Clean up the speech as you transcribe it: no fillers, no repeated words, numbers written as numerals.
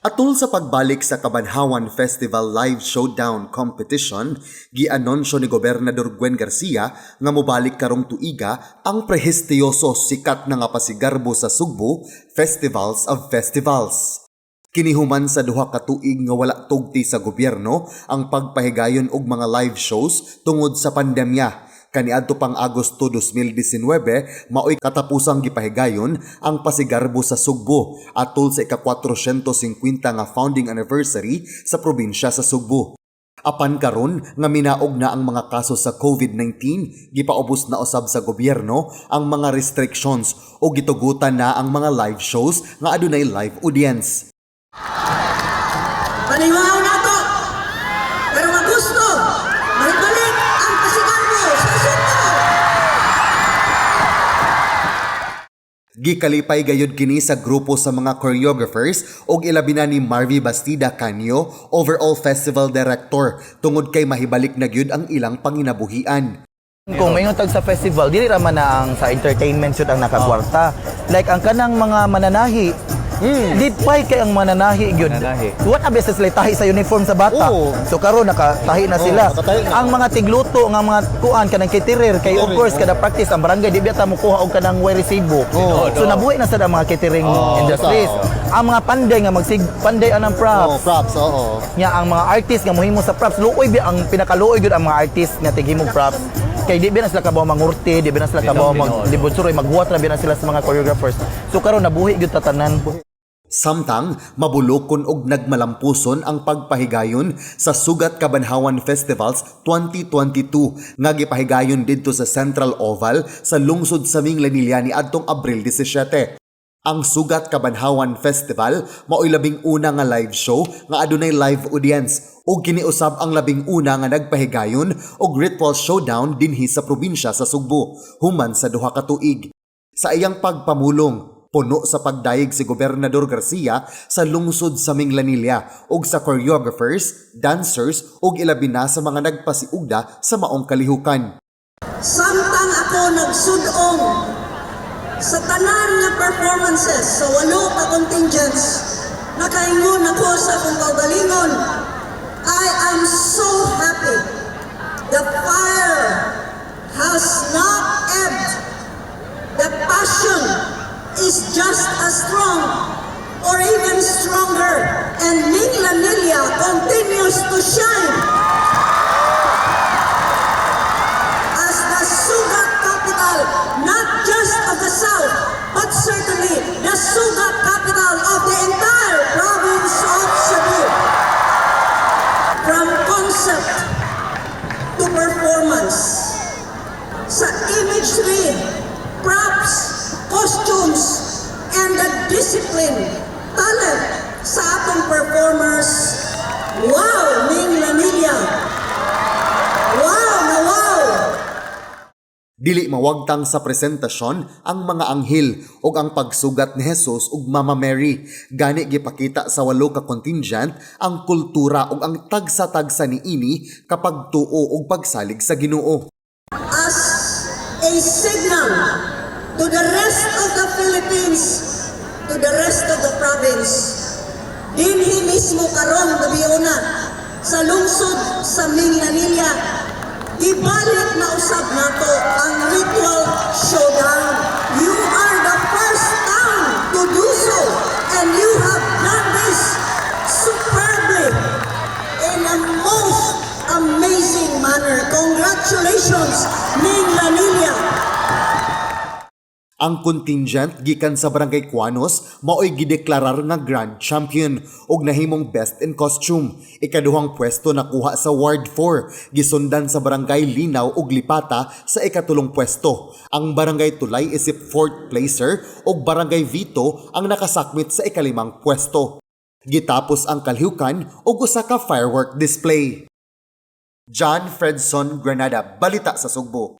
Atol sa pagbalik sa Kabanhawan Festival Live Showdown Competition, gianunsyo ni Gobernador Gwen Garcia nga mobalik karong tuiga ang prestihiyoso, sikat na nga pasigarbo sa Sugbo, Festivals of Festivals. Kini human sa 2 ka tuig nga wala tugti sa gobyerno ang pagpahigayon og mga live shows tungod sa pandemya. Kaniadto pang Agosto 2019, maoy katapusang gipahigayon ang pasigarbo sa Sugbo atol sa ika-450 nga founding anniversary sa probinsya sa Sugbo. Apan karon nga minaog na ang mga kaso sa COVID-19, gipaubos na usab sa gobyerno ang mga restrictions o gitugutan na ang mga live shows nga adunay live audience. Paniwaw nato. Pero magusto, mahibalik ang pasigarbo sa Sugbo. Gikalipay gayud kini sa grupo sa mga choreographers ug ilabi na ni Marvy Bastida Canyo, overall festival director, tungod kay mahibalik na gyud ang ilang panginabuhian. Kung maingon tag sa festival, dili ra man na ang sa entertainment shoot ang nakakwarta. Like ang kanang mga mananahi, lipay kay ang mananahi gyud. Mananahi. What a beses sila tahi sa uniform sa bata. So karon nakatahi na sila. Nakatahi na. Ang mga tigluto nga mga kuan, kanang caterer, kay of course kada practice ang barangay di biya ta mokuha og kanang way resibo. So nabuhi na sad ang mga catering industries. Ang mga panday nga magsig panday anang props. Oh, props, oo. Nya ang mga artist nga mohimo sa props, luoy bi ang pinakaluoy gyud ang mga artist nga tighimog props kay di bi na sila kabaw mangurti, di bi na sila kabaw mag libod suroy, maghuwat ra bi na sila sa mga choreographers. So karon nabuhi gyud tatanan. Samtang mabulokon og nagmalampuson ang pagpahigayon sa Sugat Kabanhawan Festivals 2022 nga gipahigayon didto sa Central Oval sa lungsod sa Minglanilla ni adtong Abril 17. Ang Sugat Kabanhawan Festival maoy 11 nga live show nga adunay live audience ug kiniusab ang 11 nga nagpahigayon og ritual showdown dinhi sa probinsya sa Sugbo human sa 2 ka tuig. Sa iyang pagpamulong, puno sa pagdayeg si Gobernador Garcia sa lungsod sa Minglanilla ug sa choreographers, dancers ug ilabi na sa mga nagpasiugda sa maong kalihukan. Samtang ako nagsudong sa tanan nga performances sa walo ka contingents, nakaingon ako sa akong kaugalingon, "I am so happy. The fire has not ebbed. The passion is just as strong or even stronger and Minglanilla continues to shine as the Sugat capital, not just of the South, but certainly the Sugat capital of the entire province of Cebu." From concept to performance, sa imagery, props, costumes, and the discipline, talent sa atong performers, wow, Minglanilla! Wow na wow! Dili mawagtang sa presentasyon ang mga anghel ug ang pagsugat ni Jesus ug Mama Mary. Gani gipakita sa walo ka contingent ang kultura ug ang tagsa-tagsa niini kapag tuo ug pagsalig sa Ginoo. As a signal to the rest of the Philippines, to the rest of the province, dinhi mismo karon gabiuna sa lungsod sa Minglanilla, ibalik na usab nato ang ritual showdown. You are the first town to do so and you have done this superbly in a most amazing manner. Congratulations, Minglanilla! Ang contingent gikan sa Barangay Cuanos maoy gideklarar nga grand champion ug nahimong best in costume. Ikaduhang pwesto nakuha sa Ward 4, gisundan sa Barangay Linaw ug Lipata sa ikatulong pwesto. Ang Barangay Tulay isip fourth placer ug Barangay Vito ang nakasakmit sa ikalimang pwesto. Gitapos ang kalihukan og usa ka firework display. John Fredson Granada, Balita sa Sugbo.